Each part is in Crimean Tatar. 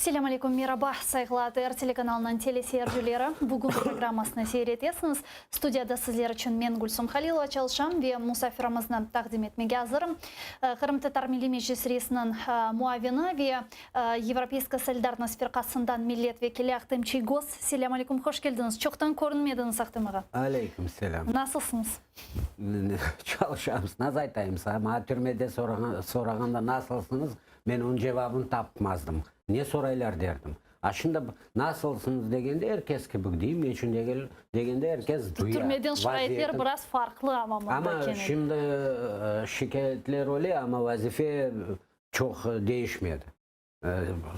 Selâm aleyküm, meraba, sayğılı ATR telekanalınıñ teleseyircileri! Bugün programmasını seyir etesiñiz. Studiyada sizler içün men, Gülsum Halilova, çalışam ve musafirimizni taqdim etmege azırım. Qırımtatar Milliy Meclis reisiniñ muavini ve Yevropeyskaya solidarnost firqasından millet vekili Ahtem Çiygoz. Selâm aleyküm, hoş keldiñiz! Çoqtan körünmediñiz, Ahtem ağa. Aleyküm selâm. Nasılsıñız? Çalışamız. Nasıl aytayım saña? Maña türmede sorağanda nasılsıñız, men onıñ cevabını tapmazdım. Ne soraylar derdim. A şimdi nasılsıñız degende er kes kibi deyim, ne içün degende er kes duya. Türmeden şikayetler biraz farqlı amma mında kene. Amma şimdi şikayetler öyle, amma vazife çoq değişmedi.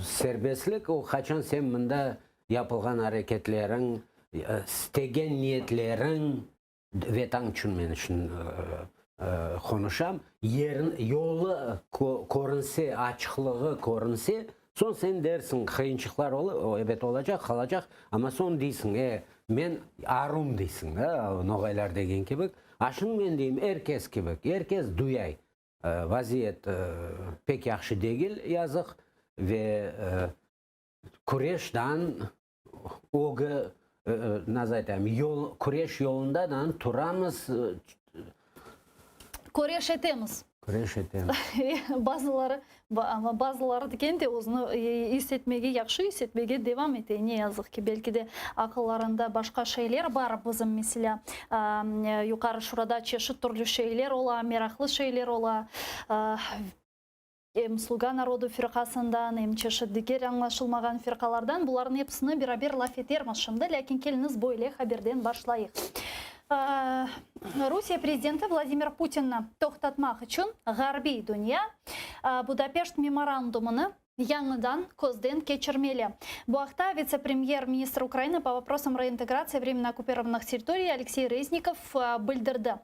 Serbestlik o qaçan sen mında yapılğan areketleriñ, istegen niyetleriñ, Vetan içün men içün qonuşam, yerin, yolu körünse, açıqlığı körünse, soñ sen dersiñ, qıyınçıqlar ebet olacaq, qalacaq, amma soñ deysiñ, e, men arum deysiñ, da, noğaylar degen kibi. A şimdi men deyim, er kes kibi, er kes duyay. Vaziyet pek yahşı degil, yazıq, ve küreşdan Ögü, nasıl aytayım, yol, küreş yolunda da turamız. Küreş etemiz. Küreş etemiz. Bazıları, amma bazıları kene de özüni is etmege, yahşı is etmege devam ete, ne yazıq ki. Belki de aqıllarında başqa şeyler bar. Bizim, meselâ, Yuqarı Şurada çeşit türlü şeyler ola, meraqlı şeyler ola. Em Sluga narodu firqasından, em çeşit diger añlaşılmağan firqalardan, bularnıñ episini beraber laf etermiz şimdi, lâkin keliñiz böyle haberden başlayıq. Rusiye prezidenti Vladimir Putinni toqtatmaq içün ğarbiy dünya Budapeşt memorandumını yañıdan közden keçirmeli. Bu aqta vitse-premyer-ministr Ukraina po voprosam reintegratsiya vremенно okkupirovannıh territoriy Aleksey Reznikov bildirdi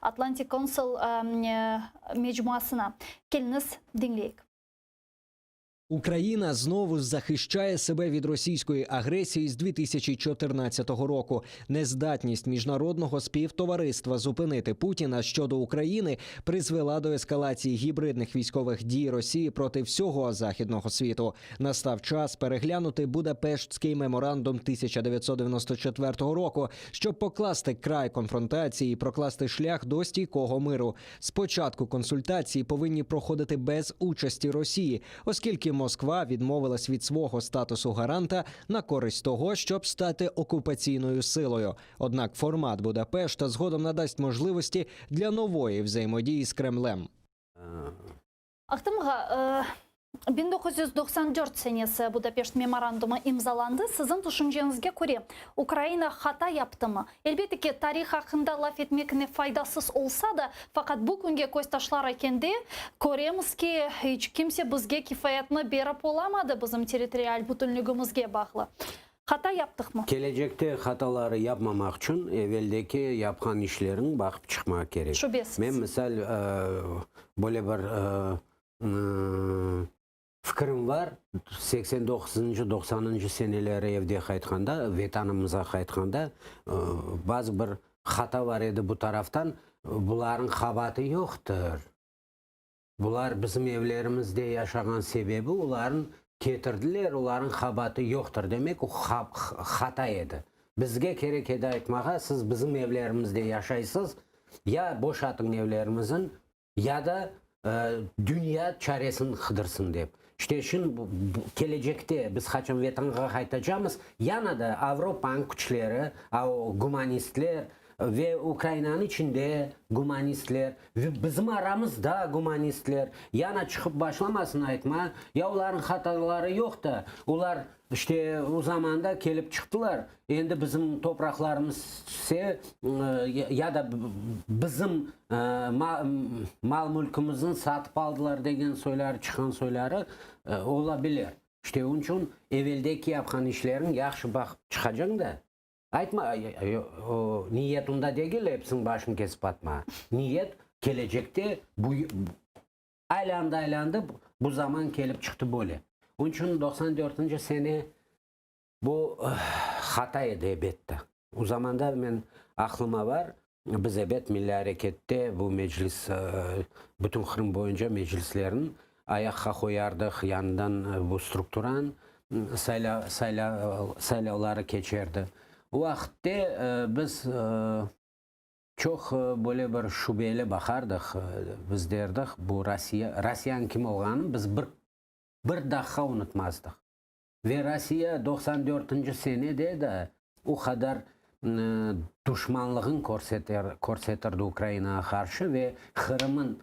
Atlantic Council mecmuasına. Keliñiz, diñleyik. Україна знову захищає себе від російської агресії з 2014 року. Нездатність міжнародного співтовариства зупинити Путіна щодо України призвела до ескалації гібридних військових дій Росії проти всього західного світу. Настав час переглянути Будапештський меморандум 1994 року, щоб покласти край конфронтації і прокласти шлях до стійкого миру. Спочатку консультації повинні проходити без участі Росії, оскільки Москва відмовилась від свого статусу гаранта на користь того, щоб стати окупаційною силою. Однак формат Будапешта згодом надасть можливості для нової взаємодії з Кремлем. Ahtem ağa, 1994 senesi Budapeşt memorandumı imzalandı. Siziñ tüşünceñizge köre, Ukraina hata yaptımı? Elbette ki, tarih aqqında laf etmek ne faydasız olsa da, faqat bu künge köz taşlar ekende, köremiz ki, iç kimse bizge kifayetni berip olamadı bizim territorial bütünligimizge bağlı. Hata yaptıqmı? Kelecekte hataları yapmamaq içün eveldeki yapqan işleriñ baqıp çıqmaq kerek. Şübesiz. Men, misal, böyle bir Fikrim bar, 89-ncı, 90-ncı seneleri evde qaytqanda, Vetanımıza qaytqanda, bazı bir hata bar edi bu taraftan, bularnıñ qabaatı yoqtır. Bular bizim evlerimizde yaşağan sebebi olarnı ketirdiler, olarnıñ qabaatı yoqtır demek, o hata edi. Bizge kerek edi aytmağa, siz bizim evlerimizde yaşaysız, ya boşatıñ evlerimizin, Ya da dünya çaresini qıdırsın dep. İşte şimdi kelecekte biz qaçan Vetanğa qaytacamız, yana da Avropanıñ küçleri, gumanistler ve Ukrainanıñ içinde gumanistler ve bizim aramızda gumanistler yana çıqıp başlamasın aytma, ya olarnıñ hataları yoq da, olar İşte, o zamanda kelip çıqtılar, endi bizim topraqlarımız ise, ya da bizim mal-mülkimizni satıp aldılar degen soyları, çıqqan soyları ola bilir. İşte, onıñ içün eveldeki yapqan işleriñ yahşı baqıp çıqacañ da, aytma, niyet onda degil, episiniñ başını kesip atma. Niyet, kelecekte bu Aylandı-aylandı, bu zaman kelip çıqtı böyle. Onıñ içün 94-nci sene bu hata edi, ebette. O zamanda men aqlıma bar, biz ebet milliy arekette bu meclis, bütün Qırım boyunca meclislerni ayaqqa qoyardıq, yanından bu strukturanı. Saylavları keçerdi. O vaqıtte biz çoq böyle bir şübeli baqardıq, biz derdik, bu Rossiya, Rossiyanıñ kim olğanını biz bir bir daqqa unutmazdıq. Ve Rossiya 94-nci senede de o qadar duşmanlığın körseter, körsetirdi Ukrainağa qarşı ve Qırımın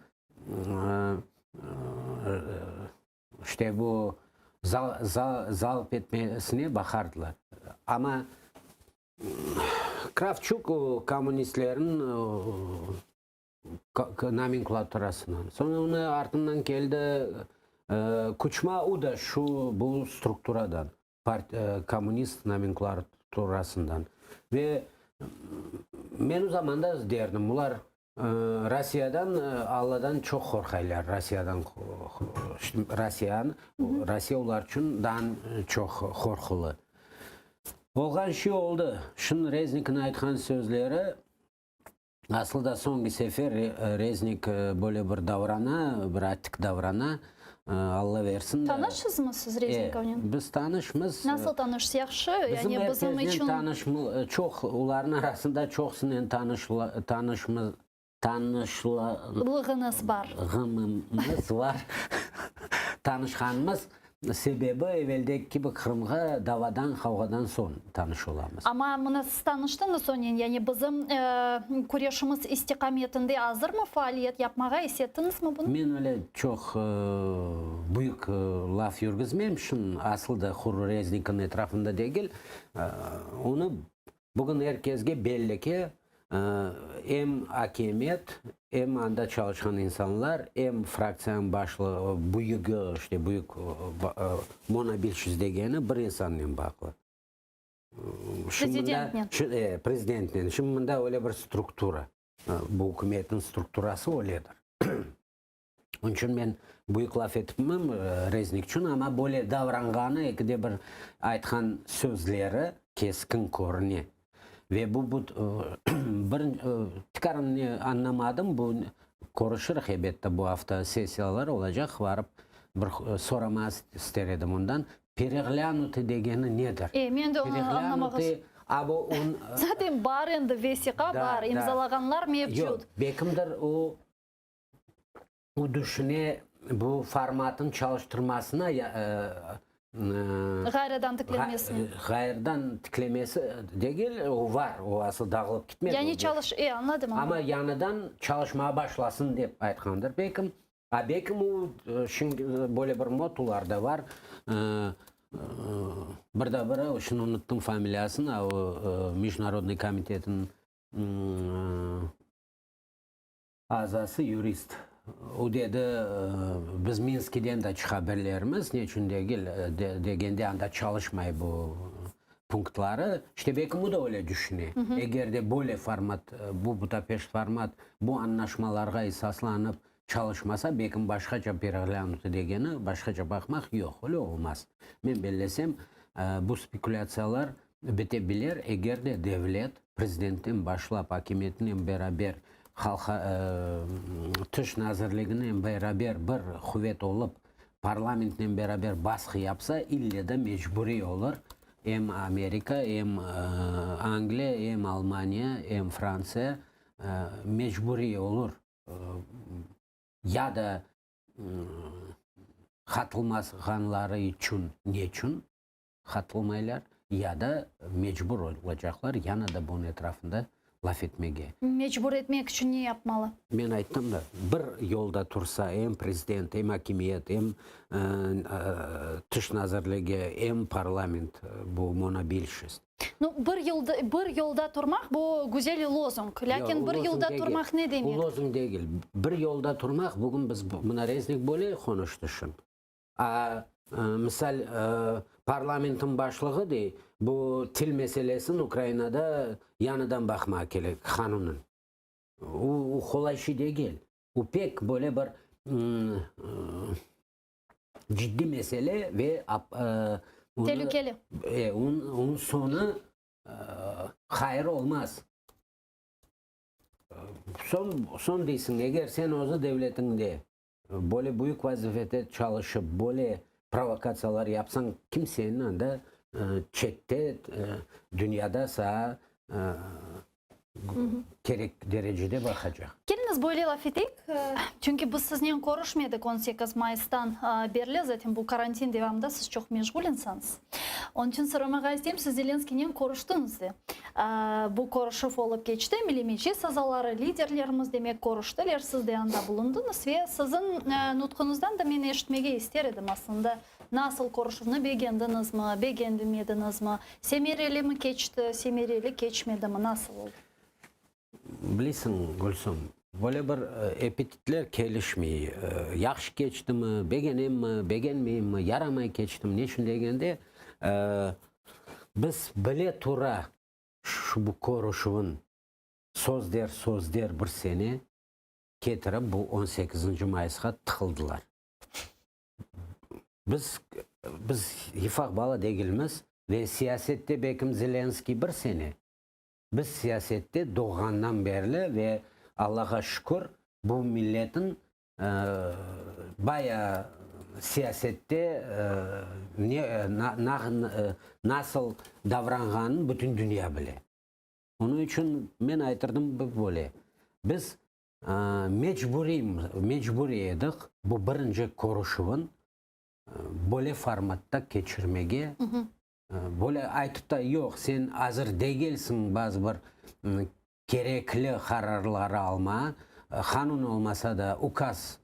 İşte bu zalp etmesine baqardılar. Amma Kravçuk o kommunistlerin nomenklaturasından. Soñ onı artından keldi Kuçma, o da şu bu strukturadan, kommunist nomenklaturasından. Ve men o zamanda derdim, bular Rossiyadan Alladan çoq qorqaylar, Rossiyadan, Rossiyanı, Rossiya olar içün daa çoq qorqulı. Olğan şey oldı. Şimdi Reznikniñ aytqan sözleri, aslı da soñki sefer Reznik böyle bir davrana, bir atik davrana, Alla versin. Tanışsızmı siz Reznikovnen? Biz tanışmız. Nasıl tanışsız? Yahşı, yani bizim içün. Bizim tanış, çoq, olarnıñ arasında çoqsınen tanışmız, tanışlığımız bar. Ğımımız var. Tanışqanımız sebebi eveldeki kibi Qırımğa davadan, qavğadan soñ tanış olamız. Amma mına siz tanıştıñız onen, yani bizim küreşimiz istiqametinde azırmı faaliyet yapmağa, is ettiñizmi bunı? Men öyle çoq büyük laf yürgüzmem, şun aslı da Hurru Reznikniñ etrafında degil, onı bugün er kesge belli ki, em akimiyet, em anda çalışqan insanlar, em fraktsiyanıñ başlığı, büyügi, işte büyük monobilşist degeni bir insannen bağlı. Prezidentnen. Prezidentnen. Şimdi mında öyle bir struktura, bu ükümetniñ strukturası öyledir. Onıñ içün men büyük laf etmem Reznik içün, amma böyle davranğanı, ekide bir aytqan sözleri keskin körüne. Ve bu bu bir tikaran ne añlamadım, bu körüşirik elbette bu afta sessiyalar olacaq, barıp bir soramağa ister edim ondan. Pereglânutı degeni nedir? E, men de onı añlamağa. A bu on. Zaten bar endi, vesiqa bar, imzalağanlar mevcut. Yoq, bekimdir o, o düşüne bu formatın çalıştırmasına ya, Ğayrıdan tiklenmesine. Ğayrıdan tiklemesi degil, o var, o asıl dağılıp kitmedi. Yani çalış, e, añladım, añladım. Amma yañıdan çalışmağa başlasın dep aytqandır bekim. A belki bu şimdi böyle bir motular da var. Bir de biri, şimdi unuttım familiyasını, o Mejnarodnıy komitetiniñ azası, yurist. O dedi, biz Minskiden de çıqa bilirmiz, neçün degil, degende anda çalışmay bu punktları. İşte belki bu da öyle düşüne. Eger de böyle format, bu Budapeşt format bu añlaşmalarğa esaslanıp Çalışmasa, belkim başqaça pereglânutı degeni, başqaça baqmaq, yoq, öyle olmaz. Men bellesem, bu spekulâtsiyalar bite bilir, eger de devlet, prezidentten başlap akimiyetinen beraber, halqa, tış nazirliginen beraber bir quvet olıp, parlamentnen beraber basqı yapsa, ille de mecburiy olur, em Amerika, em Angliya, em Almaniya, em Frantsiya mecburiy olur. Ya da qatılmağanları içün neçün qatılmaylar, ya da mecbur olacaqlar yana da bunıñ etrafında laf etmege. Mecbur etmek içün ne yapmalı? Men ayttım da, bir yolda tursa em prezident, em akimiyet, em Tış nazirligi, em parlament, bu monobilşist. Nu, bir yılda, bir yolda turmaq, bu güzel lozung. Lâkin bir yolda turmaq ne demek? Bu lozung degil. Bir yolda turmaq, bugün biz, mına Reznik böyle qonuştı şimdi. A, misal, parlamentin başlığı dey, bu til meselesini Ukrainada yañıdan baqmaq kerek, qanunıñ. O, qolay şey degil. O pek böyle bir ciddi mesele ve Telükeli. Onıñ soñu hayır olmaz. Soñ, soñ deysiñ, eger sen özü devletiñde böyle büyük vazifede çalışıp, böyle. provokatsiyalar yapsañ, kim seni anda çette, dünyada saa kerek derecede baqacaq. Keliñiz böyle laf eteyik, çünki biz siznen körüşmedik 18 mayıstan berli, zaten bu karantin devamında siz çoq meşğul insansız. Onıñ içün soramağa isteyim, siz Zelenskiynen körüştiñiz de. Bu körüşüv olıp keçti, Milliy Meclis azaları, liderlerimiz, demek, körüştiler, siz de anda bulundıñız ve siziñ nutquñızdan da men eşitmege ister edim aslında, nasıl körüşüvni begendiñizmi, begenmediñizmi, semerelimi keçti, semereli keçmedimi, nasıl oldı? Bilesiñ, Gülsüm, böyle bir epitetler kelişmey, yahşı keçtimi, begenemmi, begenmeyimmi, yaramay keçtimi, ne içün degende, Biz bile tura şu bu körüşüvin söz der söz der bir sene ketirip bu on sekizinci mayısqa tıqıldılar. Biz biz yıfaq bala degilmiz ve siyasette bekim Zelenskiy bir sene, biz siyasette doğğandan berli ve Allağa şükür bu milletin Bayağı siyasette nasıl davranğanın bütün dünya bile. Onıñ içün men aytırdım böyle, biz mecburiy edik bu birinci körüşüvin böyle formatta keçirmege, böyle aytıp da yoq, sen azır degilsiñ bazı bir kerekli qararları alma, qanun olmasa da ukaz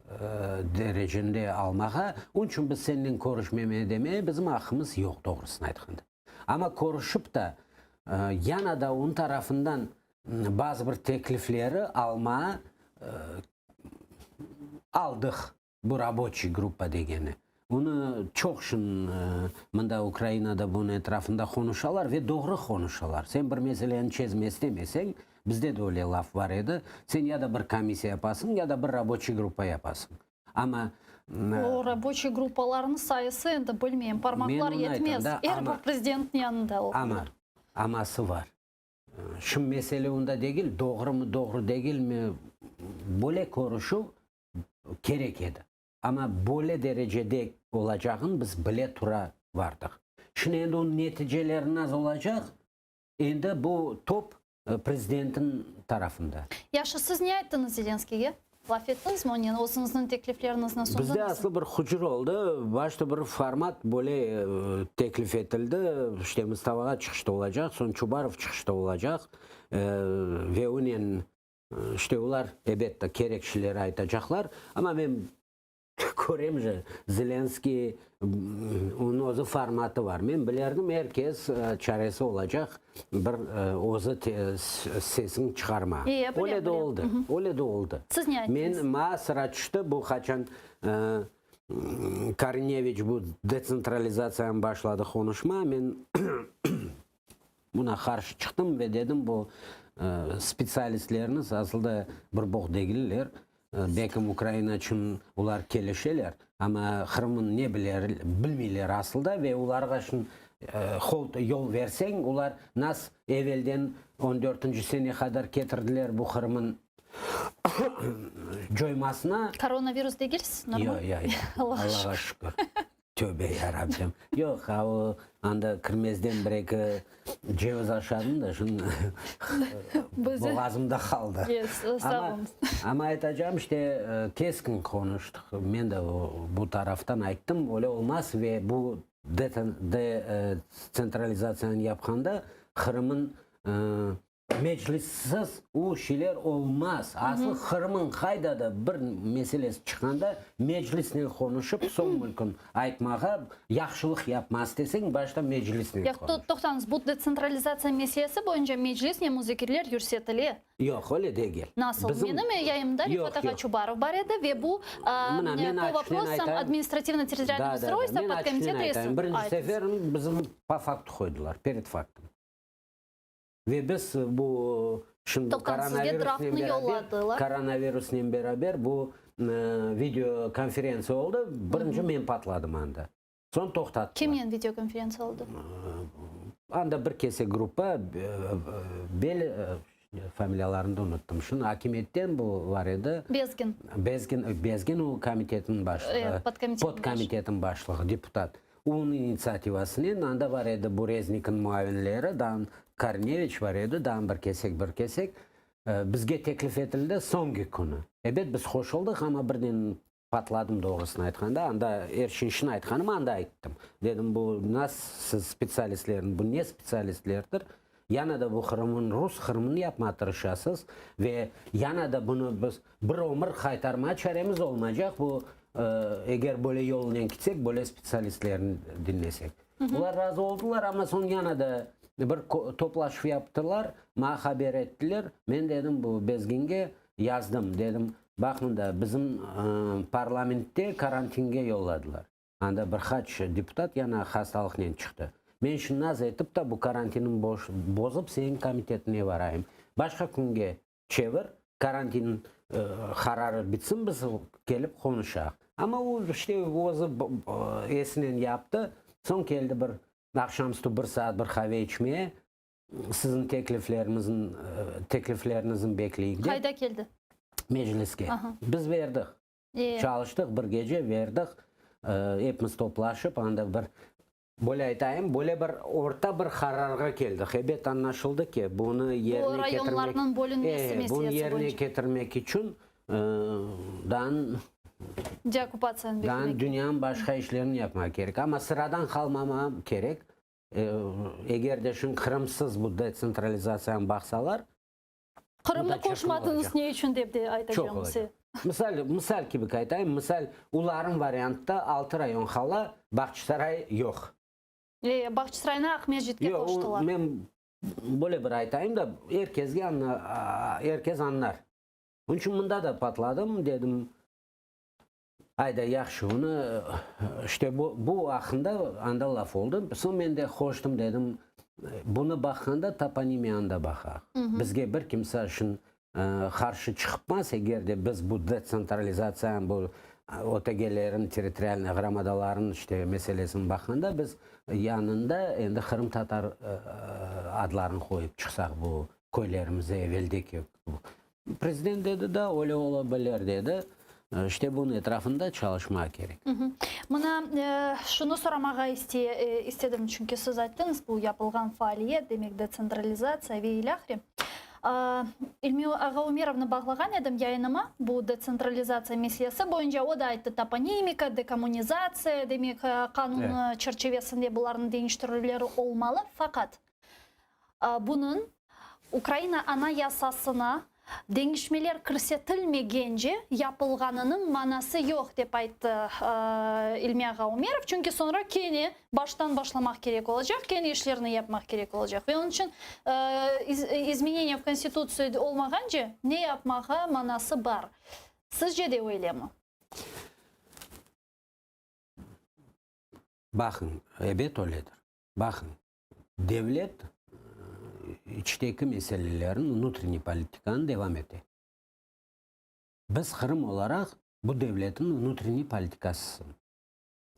derecinde almağa, onıñ içün biz sennen körüşmeme demeye bizim aqqımız yoq, doğrusını aytqanda. Amma körüşip da, yana da onıñ tarafından bazı bir teklifleri alma aldıq. Bu raboçiy gruppa degeni. Bunı çoq şın mında Ukrainada bunıñ etrafında qonuşalar ve doğru qonuşalar. Sen bir meseleni çezme istemeseñ, bizde de öyle laf bar edi, sen ya da bir komissiya yapasıñ, ya da bir raboçiy gruppa yapasıñ. Amma. O raboçiy gruppalarnıñ sayısı endi bilmeyim, parmaqlar yetmez, er bir prezidentniñ yanında olğanlar. Amma, aması bar. Şimdi mesele onda degil, doğrumı, doğru degilmi, böyle körüşüv kerek edi. Amma böyle derecede olacağını biz bile tura vardıq. Şimdi endi onıñ neticeleri nasıl olacaq, endi bu top prezidentniñ tarafında. Yahşı, siz ne ayttıñız Zelenskiyge? Laf ettiñizmi onen, özüñizniñ teklifleriñizni sundıñızmı? Bizde aslı bir hucur oldı. Başta bir format böyle teklif etildi, işte Mustafağa çıqışta olacaq, soñ Çubarov çıqışta olacaq ve onen İşte olar, ebette, kerek şeyleri aytacaqlar, amma men körem je, Zelenskiy, onıñ özü formatı bar. Men bilerdim, er kes çaresi olacaq, bir özü sesini çıqarma. Öyle de oldı, öyle de oldı. Siz ne ayttıñız? Men, maña sıra tüşti, bu qaçan Korineviç bu detsentralizatsiyanı başladı qonuşma, men Buna qarşı çıqtım ve dedim, bu spetsialistlerimiz asıl da bir boq degiller, belkim Ukraina içün olar kelişeler, amma Qırımnı ne biler, bilmeyler asıl da ve olarğa şimdi yol verseñ, olar nas evelden on dörtünci sene qadar ketirdiler bu Qırımın coymasına. Koronavirus degilsiz, normal? Yoq, yoq, yoq, Allağa şükür. Tövbe ya Rabbim. Yoq, a o anda kirmezden bir-eki ceviz aşadım da, şunı boğazımda qaldı. Sağ oluñız. Amma aytacağım, işte, keskin qonuştıq. Men de bu taraftan ayttım, öyle olmaz ve bu detsentralizatsiyanı yapqanda Qırımın Meclissiz o şeyler olmaz. Aslı Qırımıñ qayda da bir meselesi çıqqanda meclisnen qonuşıp soñ mülkün aytmağa, yahşılıq yapma isteseñ başta meclisnen Yoq, qonuş. toqtañız, bu detsentralizatsiya meselesi boyunca meclisnen muzakereler yürsetile. Yoq, öyle degil. Nasıl? Bizim Menim yayımda Yoq, Refat ağa yoq. Çubarov bar edi ve bu Mına, men po açıqnen voprosam aytayım. administrativno-territorialnogo Da, da, da. ustroystva Men açıqnen podkomiteta aytayım. Birinci Aytıñız. sefer bizim po faktu qoydılar, pered faktum. Ve biz bu şimdi Toqtañ, sizge koronavirusnen draftnı beraber, yolladılar. koronavirusnen beraber bu video konferentsiya oldı. Birinci men patladım anda. Soñ toqtattılar. Kimnen video konferentsiya oldı? Anda bir kese gruppa, bel. Familiyalarını da unuttım. Şunı akimiyetten bu var edi. Bezgin. Bezgin, Bezgin o komitetniñ başlığı. Evet, podkomitetniñ Podkomitetniñ başlığı, deputat. Onıñ initsiativasınen anda bar edi bu Reznikniñ muavinleri, daa Korneviç bar edi, daa bir kesek, bir kesek. Bizge teklif etildi soñki künü. Ebet, biz qoşuldıq, amma birden Patladım, doğrusını aytqanda. Anda er şey şunı aytqanım, anda ayttım. Dedim, bu nas siz spetsialistlerniñ, bu ne spetsialistlerdir? Yana da bu Qırımın, rus Qırımını yapmağa tırışasız ve yana da bunı biz bir ömür qaytarmağa çaremiz olmaycaq, bu, eger böyle yolnen kitsek, böyle spetsialistlerni diñlesek. Olar razı oldılar, amma soñ yana da bir toplaşuv yaptılar, maña haber ettiler. Men dedim bu Bezginge, Yazdım, dedim, baq mında, bizim parlamentte karantinge yolladılar. Anda bir qaç deputat yana hastalıqnen çıqtı. Men şimdi naz etip ta bu karantinni bozıp seniñ komitetine varayım. Başqa künge çevir, karantin qararı bitsin, biz kelip qonuşaq. Amma o işte özü esinen yaptı. Soñ keldi bir aqşamüstü bir saat bir qave içmeye. Siziñ tekliflerimizin, tekliflerinizni bekleyik dep. Qayda keldi? Mecliske. Biz berdik. Çalıştıq bir gece, berdik. Epimiz toplaşıp, anda bir, böyle aytayım, böyle bir orta bir qararğa keldik. Ebet, añlaşıldı ki, bunı yerine ketirmek. Bu rayonlarnıñ bölünmesi meselesi boyunca. Bunı yerine ketirmek içün dan. Deokkupatsiyanı beklemek. Dan dünyanıñ başqa işlerini yapmaq kerek. Amma sıradan qalmamaq kerek. Eger de şun Qırımsız bu detsentralizatsiyanı baqsalar, Qırımnı qoşmadıñız ne içün dep de aytacağım size. Misal, misal kibi aytayım, misal, ularnıñ variantta altı rayon qala, Bağçasaray yoq. E, Bağçasaraynı Aqmescitke qoştılar. Yoq, men böyle bir aytayım da, er kesge, er kes añlar. Onıñ içün mında da patladım, dedim, Ayda, yahşı, onı, işte, bu, bu aqqında anda laf oldı. Soñ men de qoştım, dedim, bunı baqqanda toponimiyanı da baqaq. Bizge bir kimse şun qarşı çıqmaz, eger de biz bu detsentralizatsiyanı, bu OTGlerin, territorialnıy ğromadaların, işte, meselesini baqqanda, biz yanında endi qırımtatar adlarını qoyıp çıqsaq bu köylerimize eveldeki. Prezident dedi da, öyle ola bilir, dedi. İşte bunıñ etrafında çalışmaq kerek. Mına, şunı soramağa istedim, çünki siz ayttıñız, bu yapılğan faaliyet, demek, detsentralizatsiya ve ilâhre. İlmi ağa Umerovnı bağlağan edim yayınıma, bu detsentralizatsiya meselesi boyunca, o da ayttı, toponimika, dekommunizatsiya, demek, qanun çerçivesinde bularnıñ deñiştirüvleri olmalı, faqat Bunıñ Ukraina Anayasasına deñişmeler kirsetilmegence yapılğanınıñ manası yoq, dep ayttı İlmi ağa Umerov, çünki soñra kene baştan başlamaq kerek olacaq, kene işlerni yapmaq kerek olacaq. Ve onıñ içün izmeneniya v Konstitutsiyu olmağance ne yapmağa manası bar? Sizce de öylemi? Baqıñ, ebet öyledir. Baqıñ, devlet içteki meselelerini, vnutreniy politikanı devam ete. Biz Qırım olaraq bu devletniñ vnutreniy politikasısın.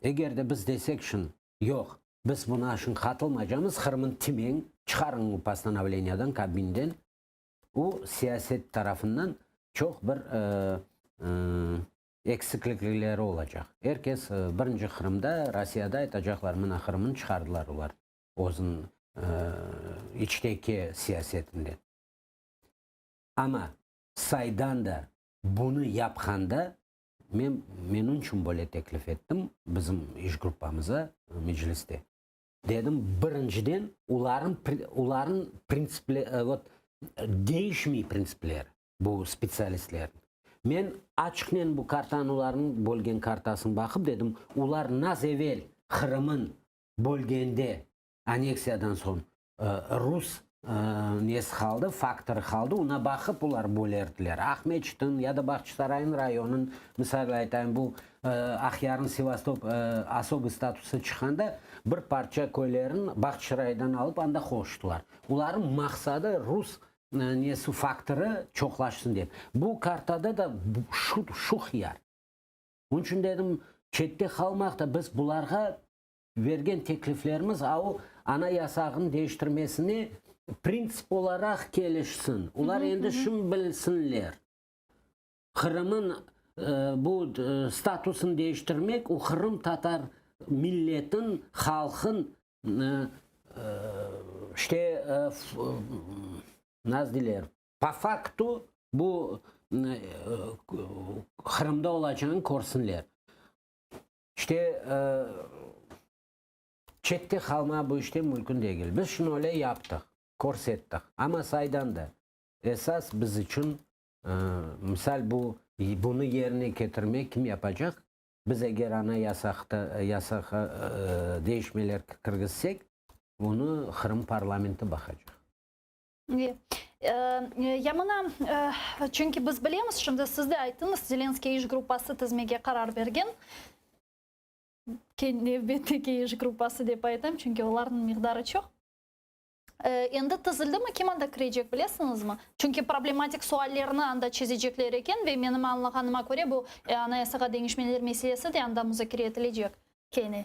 Eger de biz desek şun, yoq, biz buna şun qatılmaycamız, Qırımın timeñ, çıqarıñ bu postanovleniyadan, Kabminden, o siyaset tarafından çoq bir Eksiklikleri olacaq. Er kes birinci Qırımda, Rossiyada aytacaqlar, mına Qırımnı çıqardılar olar özüniñ içteki siyasetinden. Amma saydan da bunı yapqanda, men men içün böyle teklif ettim bizim iş gruppamıza Mecliste. Dedim, birinciden olarnıñ olarnıñ printsipleri, vot, deñişmey printsipleri. Bu spetsialistlerniñ. Men açıqnen bu kartanı olarnıñ bölgen kartasını baqıp dedim, olar naz evel Qırımın bölgende aneksiyadan soñ rus nesi qaldı, faktorı qaldı, ona baqıp olar bölerdiler. Aqmeçitniñ ya da Bağçasaraynıñ rayonın, misal aytayım, bu Aqyarnıñ Sevastop osobıy statusı çıqqanda bir parça köylerin Bağçasaraydan alıp anda qoştılar. Olarnıñ maqsadı rus nesi faktorı çoqlaşsın dep. Bu kartada da şu, şu hıyar. Onıñ içün dedim, çette qalmaq da biz bularğa bergen tekliflerimiz a o anayasağını deñiştirmesine. Printsip olaraq kelişsin. Olar endi şunı bilsinler, Qırımın bu statusını deñiştirmek, o qırımtatar milletin, halqın işte, nasıl deyler, po faktu bu Qırımda olacağını körsinler. İşte, Çette qalma bu işte mümkün degil. Biz şunı öyle yaptıq, körsettik. Amma saydan da, esas biz içün, misal, bu, bunı yerine ketirmek kim yapacaq? Biz eger anayasaqta, yasağa deñişmeler kirgizsek, bunı Qırım parlamenti baqacaq. Ya mına, çünki biz bilemiz, şimdi siz de ayttıñız, Zelenskiy iş gruppası tizmege qarar bergen. Nevbetteki iş gruppası dep aytam, çünki olarnıñ miqdarı çoq. Endi tizildimi, kim anda kirecek, bilesiñizmi? Çünki problematik suallerni anda çezecekler eken ve menim añlağanıma köre, bu Anayasağa deñişmeler meselesi de anda muzakere etilecek kene.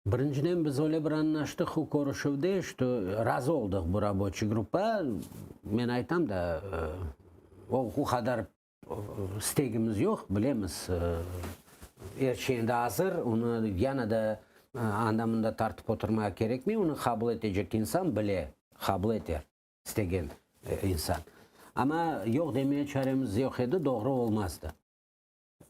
Birinciden, biz öyle bir añlaştıq o körüşüvde, şto razı oldıq bu raboçiy gruppa, men aytam da, o qadar İstegimiz yoq, bilemiz, er şey endi azır, onı yana da anda-mında tartıp oturmağa kerekmey, onı qabul etecek insan bile, qabul eter istegen insan. Amma yoq demeye çaremiz yoq edi, doğru olmazdı.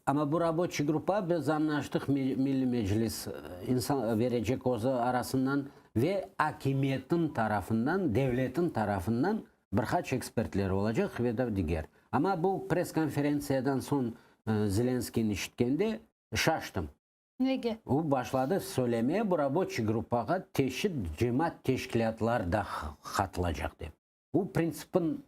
Amma bu raboçiy gruppa biz añlaştıq, Milliy Meclis insan verecek özü arasından ve akimiyetniñ tarafından, devletniñ tarafından Bir qaç ekspertler olacaq ve da diger. Amma bu press-konferentsiyadan soñ Zelenskıynı işitkende şaştım. Nege? O başladı söylemeye, bu raboçiy gruppağa teşit cemaat teşkilâtlar da qatılacaq dep. O printsipin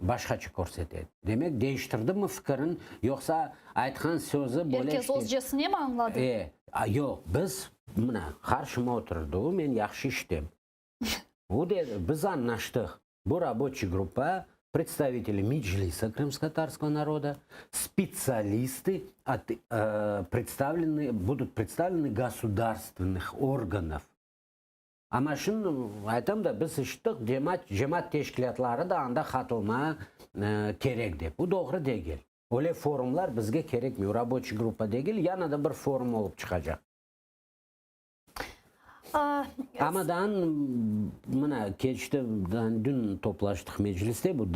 başqaça körsete. Demek, deñiştirdimi fikirin, yoqsa aytqan sözü böyle Er kes özcesine mi añladı? E, yoq, biz, mına, qarşıma oturdı o, men yahşı işitem. O dedi, biz añlaştıq, bu raboçiy gruppa, predstaviteli Meclisa krımskotatarskogo naroda, spetsialisty ot predstavlennıy, budut predstavlennıy gosudarstvennych organov. Amma şimdi aytam da, biz işittik, cemaat, cemaat teşkilâtları da anda qatılma kerek dep. Bu doğru degil. Öyle forumlar bizge kerekmey. Raboçiy gruppa degil, yana da bir forum olıp çıqacaq. Amma daa mına keçti, dün toplaştıq mecliste bu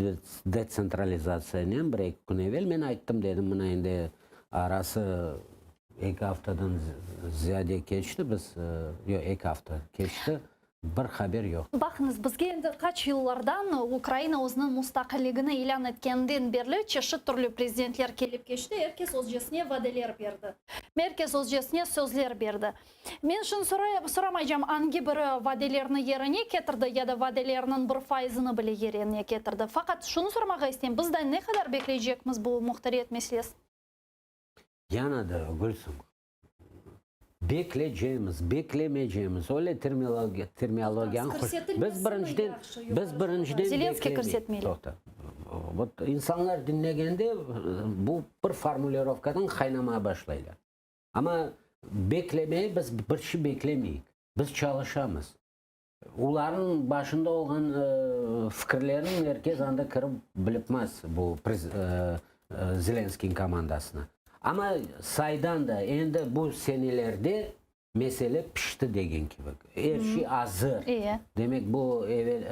detsentralizatsiyanen bir-eki kün evel men ayttım, dedim, mına endi arası eki aftadan ziyade keçti, biz, yoq, eki afta keçti, bir haber yoq. Baqıñız, bizge endi qaç yıllardan Ukraina özüniñ mustaqilligini ilân etkeninden berli çeşit türlü prezidentler kelip keçti, er kes özcesine vadeler berdi. Merkez özcesine sözler berdi. Men şunı soramaycam, angi biri vadelerni yerine ketirdi ya da vadelerniñ bir faizini bile yerine ketirdi. Faqat şunı soramağa isteyim, biz daa ne qadar bekleycekmiz bu muhtariyet meselesini? Yana da, Gülsüm, beklecemiz, beklemeycemiz, öyle terminologiyanı Biz birinciden, biz birinciden Zelenskıy kirsetmeli. Toqta. Vot insanlar diñlegende bu bir formulirovkadan qaynamağa başlaylar. Amma beklemeye biz bir şey beklemeyik. Biz çalışamız. Olarnıñ başında olğan fikirlerini er kes anda kirip bilipmez bu Zelenskıynıñ komandasına. Amma saydan da endi bu senelerde mesele pişti degen kibi. Er şey azır. Demek bu evel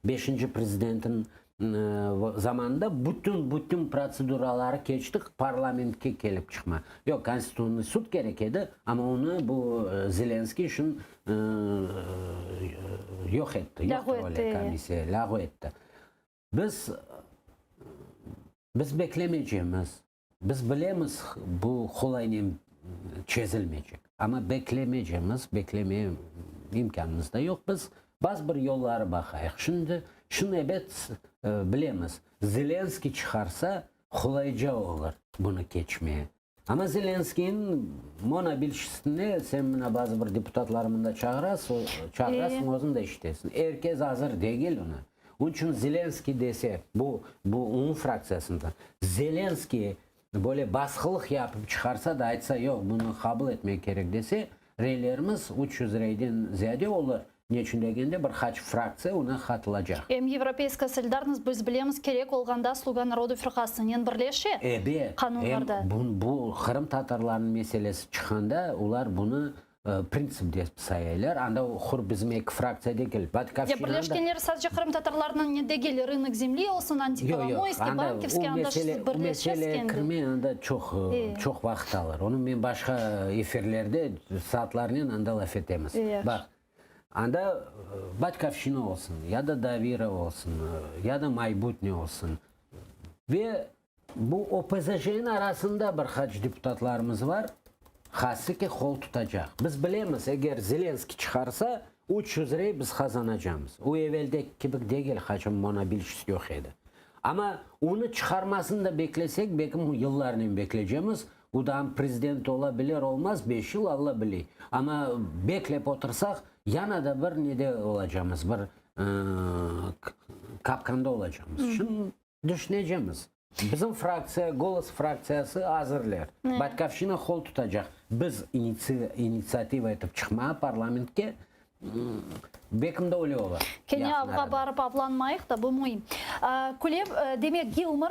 beşinci prezidentniñ zamanında bütün, bütün protseduraları keçtik, parlamentke kelip çıqma. Yoq, Konstitutsionnıy sud kerek edi, amma onı bu Zelenskıy şun yoq etti, yoqtır öyle komissiya, lâğu etti. Biz, biz beklemeycemiz. Biz bilemiz, bu qolaynen çezilmeycek. Amma beklemeycemiz, beklemeye imkânımız da yoq. Biz bazı bir yolları baqayıq. Şimdi, şunı ebet bilemiz, Zelenskıy çıqarsa, qolayca olur bunı keçmeye. Amma Zelenskıynıñ monobilşistine sen mına bazı bir deputatları mında çağırasıñ, çağırasıñ, özüñ de işitesiñ. Er kes azır degil ona. Onıñ içün Zelenskıy dese, bu, bu onıñ fraktsiyasında, Zelenskıy böyle basqılıq yapıp çıqarsa da, aytsa, yoq, bunı qabul etmek kerek dese, reylerimiz 300 reyden ziyade olur. Neçün degende, bir qaç fraktsiya oña qatılacaq. Em Yevropeyskaya solidarnost, biz bilemiz, kerek olğanda Sluga narodu firqasınen birleşe Ebet, qanunlarda. em bu, bu qırımtatarlarnıñ meselesi çıqqanda, olar bunı printsip dep sayaylar. Anda hur bizim eki fraktsiya degil, Ya Batkovşçinanı da. birleşkenler sadece qırımtatarlarnıñ ne degil, Rınok zemli olsun, Yoq, yoq, Antikolomoyskiy, anda Bankivskiy, o anda mesele, o birleşesiz meseleye kendi. kirmey, anda çoq, çoq vaqıt alır. Onı men başqa efirlerde saatlarnen anda laf etemiz. Baq, Anda Batkovşçina olsun, ya da Dovira olsun, ya da Maybutne olsun. Ve bu OPZJ-niñ arasında bir qaç deputatlarımız var, hası ki qol tutacaq. Biz bilemiz, eger Zelenskiy çıqarsa, 300 rey biz qazanacamız. O eveldeki kibi degil, qaçın monobilşist yoq edi. Amma onı çıqarmasını da beklesek, belki yıllarnen bekleycemiz. O daa prezident ola bilir, olmaz, beş yıl, Alla biley. Amma beklep otursaq, yana da bir nede olacamız, bir kapkanda olacamız. Şimdi düşünecemiz. Bizim fraktsiya, Golos fraktsiyası azırler. Batkovşçina qol tutacaq. Biz initsiativa etip çıqmağa parlamentke Bekim de öyle ola. Kene Yaqın avğa arada. barıp avlanmayıq da, bu müim. Külev, demek, Gilmor,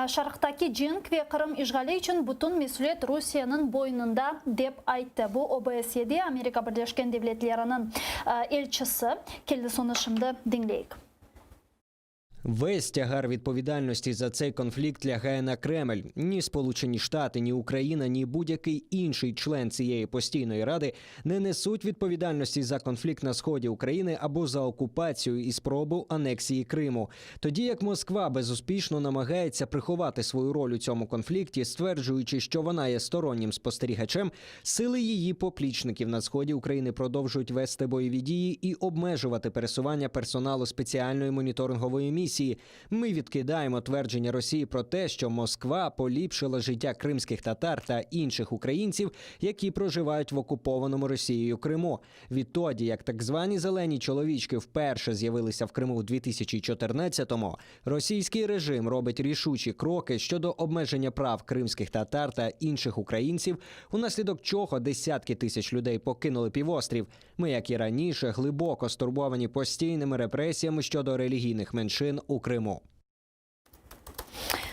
Şarqtaki cenk ve Qırım işğali içün bütün mesüliet Rusiyeniñ boynunda, dep ayttı. Bu OBSYede Amerika Birleşken Devletleriniñ elçisi. Keldi, onı şimdi diñleyik. Весь тягар відповідальності за цей конфлікт лягає на Кремль. Ні Сполучені Штати, ні Україна, ні будь-який інший член цієї постійної ради не несуть відповідальності за конфлікт на сході України або за окупацію і спробу анексії Криму. Тоді як Москва безуспішно намагається приховати свою роль у цьому конфлікті, стверджуючи, що вона є стороннім спостерігачем, сили її поплічників на сході України продовжують вести бойові дії і обмежувати пересування персоналу спеціальної моніторингової місії. Ми відкидаємо твердження Росії про те, що Москва поліпшила життя кримських татар та інших українців, які проживають в окупованому Росією Криму. Відтоді, як так звані зелені чоловічки вперше з'явилися в Криму в 2014-му, російський режим робить рішучі кроки щодо обмеження прав кримських татар та інших українців, унаслідок чого десятки тисяч людей покинули півострів. Ми, як і раніше, глибоко стурбовані постійними репресіями щодо релігійних меншин у Криму.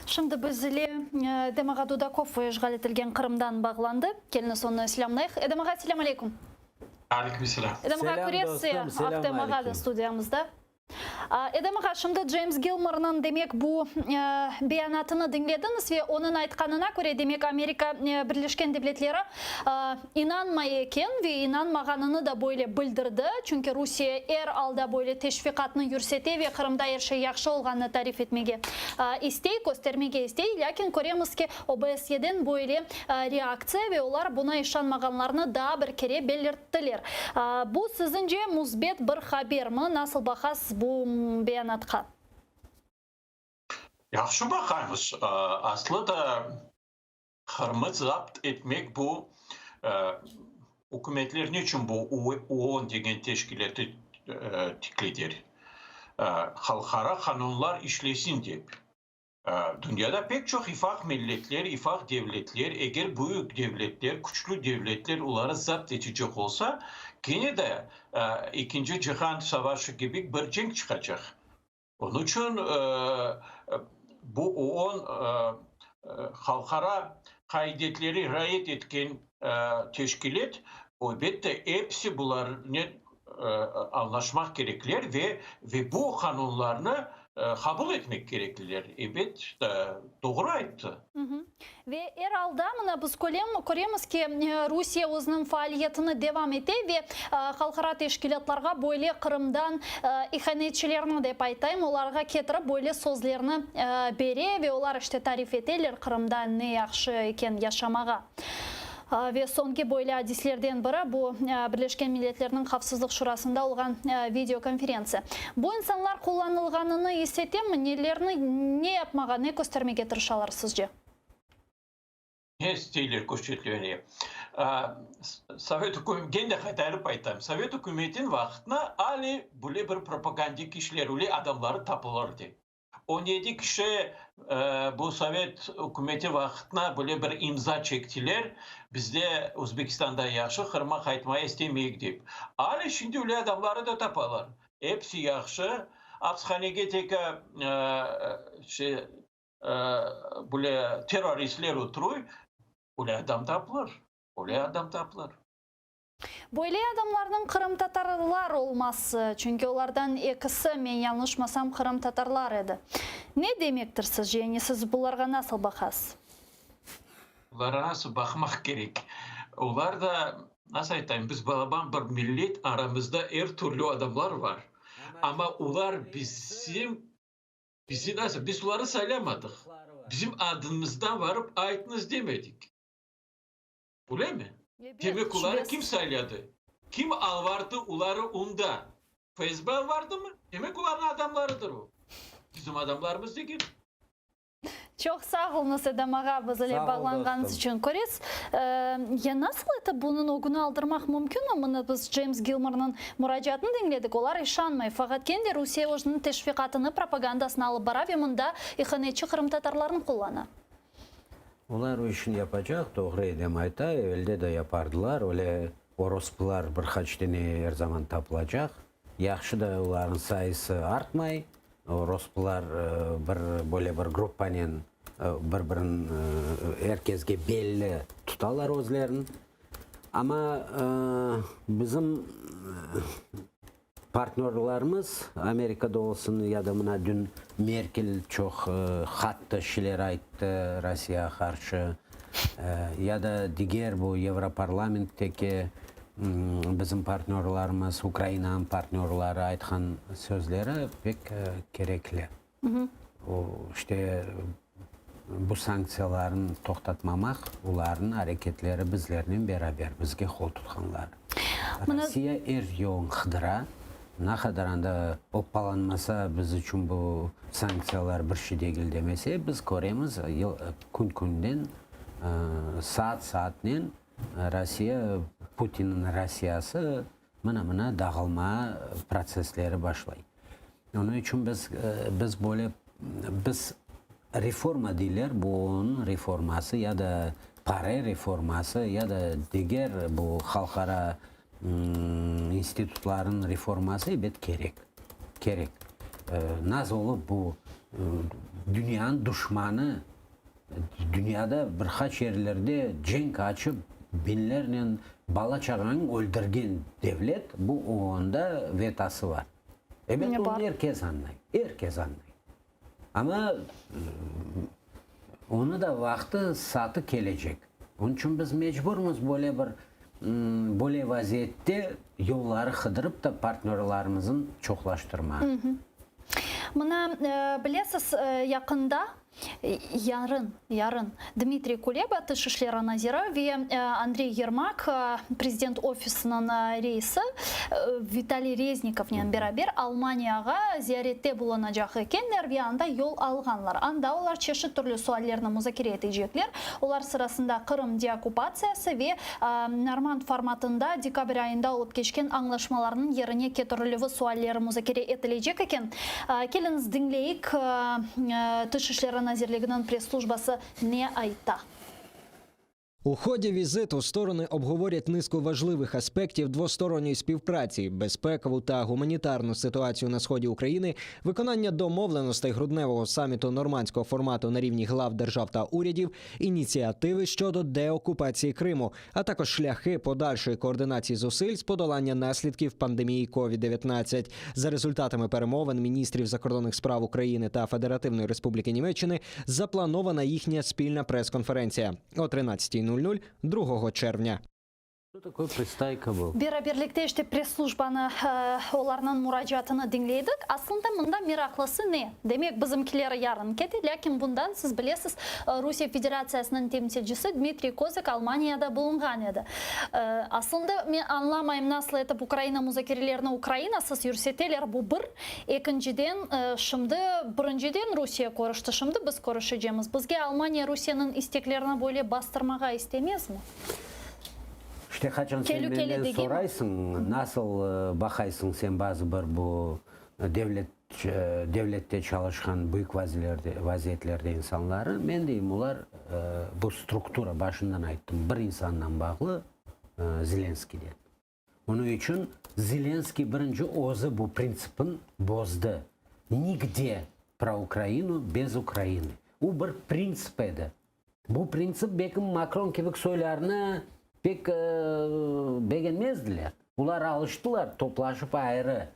Şimdi biz ile Edem ağa Dudakov işğal etilgen Qırımdan bağlandı. Keliñiz onı selâmlayıq. Edem ağa, selâm aleyküm. Aleyküm selâm. Edem ağa, Selâm, köresiz, dostum, selâm Ahtem ağa da aleyküm. studiyamızda. Edem ağa, şimdi Ceyms Gilmornıñ, demek, bu beyanatını diñlediñiz ve onıñ aytqanına köre, demek, Amerika Birleşken Devletleri inanmay eken ve inanmağanını da böyle bildirdi, çünki Rusiye er alda böyle teşviqatnı yürsete ve Qırımda er şey yahşı olğanını tarif etmege istey, köstermege istey, lâkin köremiz ki, OBSYeden böyle reaktsiya ve olar buña işanmağanlarını daa bir kere belirttiler. Bu, siziñce, müsbet bir habermi? Nasıl baqasız bu beyanatqa? Yahşı baqaymız. Aslı da Qırımı zapt etmek bu, ükümetler neçün bu OON degen teşkilâtı tikleder? Halqara qanunlar işlesin dep. Dünyada pek çoq ifaq milletler, ifaq devletler, eger büyük devletler, küçlü devletler oları zapt etecek olsa, kene de Ekinci cihan savaşı kibi bir cenk çıqacaq. Onıñ içün bu OON halqara qaidetleri riayet etken teşkilât, elbette, episi bularnen añlaşmaq kerekler ve bu qanunlarnı qabul etmek kerekliler. Ebet, doğru ayttı. Ve er alda mına biz köremiz ki, Rusiye özüniñ faaliyetini devam ete ve halqara teşkilâtlarğa böyle Qırımdan ihanetçilerni dep aytayım, olarğa ketirip böyle sözlerni bere ve olar işte tarif eteler Qırımda ne yahşı eken yaşamağa. Ve soñki böyle adislerden biri, bu Birleşken Milletlerniñ Havfsızlıq Şurasında olğan videokonferentsiya. Bu insanlar qullanılğanını is etemi, nelerni, ne yapmağa, ne köstermege tırışalar sizce? Ne isteyler köstermege? Sovet üküm, gene de qaytarıp aytam, Sovet ükümetiniñ vaqtına ale böyle bir propagandik işler, öyle adamları tapılırdı. 17 kişi bu sovet ükümeti vaqtına böyle bir imza çektiler, bizde Özbekistanda yahşı, Qırıma qaytmaya istemeyik dep. Ale şimdi öyle adamları da tapalar. Episi yahşı. Apshanege tek şey, böyle terroristler oturuy, öyle adam tapılır, öyle adam tapılır. Böyle adamlarnıñ qırımtatarlar olması, çünki olardan ekisi, men yañlışmasam, qırımtatarlar edi. Ne demektir sizce, yani siz bularğa nasıl baqasız? Bularğa nasıl baqmaq kerek? Olar da, nasıl aytayım, biz balaban bir millet, aramızda er türlü adamlar var. Amma olar bizim, bizi nasıl, biz olarnı saylamadıq. Bizim adımızdan varıp aytıñız demedik. Öylemi? Demek oları kim sayladı? Kim alvardı oları onda? FSB alvardımı? Demek olarnıñ adamlarıdır o. Bizim adamlarımız degil. Çoq sağ oluñız, Edem ağa, biz ile bağlanğanıñız içün. Köresiz, ya nasıl etip bunıñ ögüni aldırmaq mümkünmi? Mına biz Ceyms Gilmornıñ muracaatını diñledik, olar işanmay, faqat kene de Rusiye özüniñ teşviqatını, propagandasını alıp bara ve mında ihanetçi qırımtatarlarnı qullana. Olar o işni yapacaq, doğru Edem ayta, evelde de yapardılar, öyle orospılar bir qaç dene er zaman tapılacaq. Yahşı da olarnıñ sayısı artmay, orospılar bir böyle bir gruppanen bir-birin er kesge belli tutalar özlerin. Amma bizim Partnörlarımız, Amerikada olsun ya da mına dün Merkel çoq qattı şeyler ayttı Rossiyağa qarşı, ya da diger bu Yevroparlamentteki bizim partnörlarımız, Ukrainanıñ partnörları aytqan sözleri pek kerekli. O, işte, bu sanktsiyalarnı toqtatmamaq, olarnıñ areketleri bizlernen beraber, bizge qol tutqanlar. Rossiya er yolun qıdıra, ne qadar anda oppalanmasa, biz içün bu sanktsiyalar bir şey degil demese, biz köremiz, kün-künden, saat-saatnen Rossiya, Putinniñ Rossiyası mına-mına dağılma protsessleri başlay. Onıñ içün biz, biz böyle, biz reforma deyler, bu onıñ reforması ya da PARE reforması ya da diger bu halqara institutlarnıñ reforması ebet kerek, kerek. Naz olıp bu dünyanıñ duşmanı Dünyada bir qaç yerlerde cenk açıp, biñlernen bala-çağanı öldürgen devlet, bu OONda vetası bar. Ebet, onı er kes añlay, er kes añlay. Amma onı da vaqtı, saatı kelecek. Onıñ içün biz mecburmız böyle bir, böyle vaziyette yolları qıdırıp da partnörlarımıznı çoqlaştırmağa. Mına, bilesiz, yaqında Yarın, yarın Dmitriy Kuleba, Tış işleri naziri, ve Andriy Yermak, Prezident ofisiniñ reisi, Vitaliy Reznikovnen beraber Almaniyağa ziyarette bulunacaq ekenler ve anda yol alğanlar. Anda olar çeşit türlü suallerni muzakere etecekler, olar sırasında Qırım deokkupatsiyası ve Normand formatında dekabr ayında olıp keçken añlaşmalarnıñ yerine ketirilüvi sualleri muzakere etilecek eken. Keliñiz, diñleyik, Tış işleri nazirliginiñ press-slujbası ne ayta. У ході візиту сторони обговорять низку важливих аспектів двосторонньої співпраці, безпекову та гуманітарну ситуацію на сході України, виконання домовленостей грудневого саміту нормандського формату на рівні глав держав та урядів, ініціативи щодо деокупації Криму, а також шляхи подальшої координації зусиль з подолання наслідків пандемії COVID-19. За результатами перемовин міністрів закордонних справ України та Федеративної Республіки Німеччини запланована їхня спільна прес-конференція о 13.00 2 червня. Кто такой Пристайко был? Beraberlikte işte press-slujbanı, olarnıñ muracaatını diñleydik. Aslında mında meraqlısı ne? Demek, bizimkiler yarın kete, lâkin bundan, siz bilesiz, Rusiye Federatsiyasınıñ temsilcisi Dmitriy Kozak Almaniyada bulunğan edi. Aslında, men añlamayım, nasıl etip Ukraina muzakerelerini Ukrainasız yürseteler, bu bir. Ekinciden, şimdi, birinciden Rusiye körüşti, şimdi biz körüşecemiz. Bizge Almaniya Rusiyeniñ isteklerini böyle bastırmağa istemezmi? İşte qaçan sen Telükeli menden degilmi? soraysıñ, nasıl baqaysıñ sen bazı bir bu devlet. Devlette çalışqan büyük vaziyetlerde insanları, men deyim, olar bu struktura, başından ayttım, bir insandan bağlı, Zelenskiyden. Onıñ içün Zelenskiy birinci özü bu printsipin bozdı, nigde pro Ukrainu bez Ukrainı. U bir printsip edi. Bu printsip belkim Makron kibik soylarnı pek begenmezdiler. Olar alıştılar toplaşıp ayrı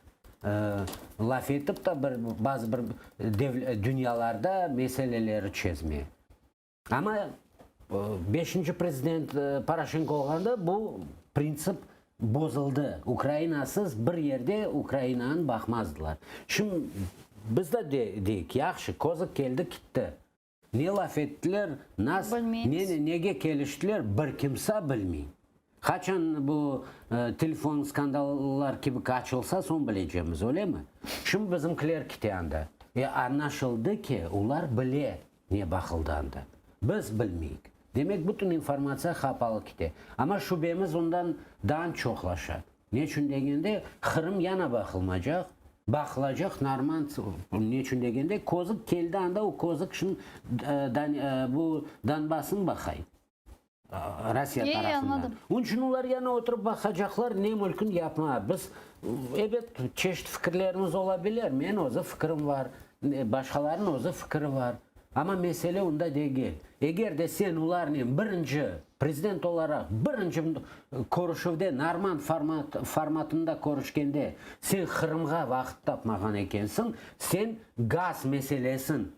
laf etip da bir bazı bir dünyalarda meseleleri çezmeye. Amma beşinci prezident Poroşenko olğanda bu printsip bozuldı. Ukrainasız bir yerde Ukrainanı baqmazdılar. Şimdi biz de deyik, yahşı, Kozık keldi, kitti. Ne laf ettiler, nas, Bilmeymiz. ne, nege keliştiler, bir kimsa bilmey. Qaçan bu telefon skandallar kibi açılsa, soñ bilecemiz, öylemi? Şimdi bizimkiler kite anda. E, añlaşıldı ki, olar bile ne baqıldı anda. Biz bilmeyik. Demek, bütün informatsiya qapalı kite. Amma şübemiz ondan daa çoqlaşa. Neçün degende, Qırım yana baqılmacaq, baqılacaq normand, neçün degende, Kozık keldi anda, o Kozık şimdi bu Donbassnı baqay, Rossiya tarafından. Onıñ içün olar yana oturıp baqacaqlar, ne mülkün yapma. Biz, ebet, çeşit fikirlerimiz ola bilir, men özü fikirim var, başqalarnıñ özü fikiri var. Amma mesele onda degil. Eger de sen olarnen birinci prezident olaraq birinci körüşüvde normand formatında körüşkende sen Qırımğa vaqıt tapmağan ekensiñ, sen gaz meselesin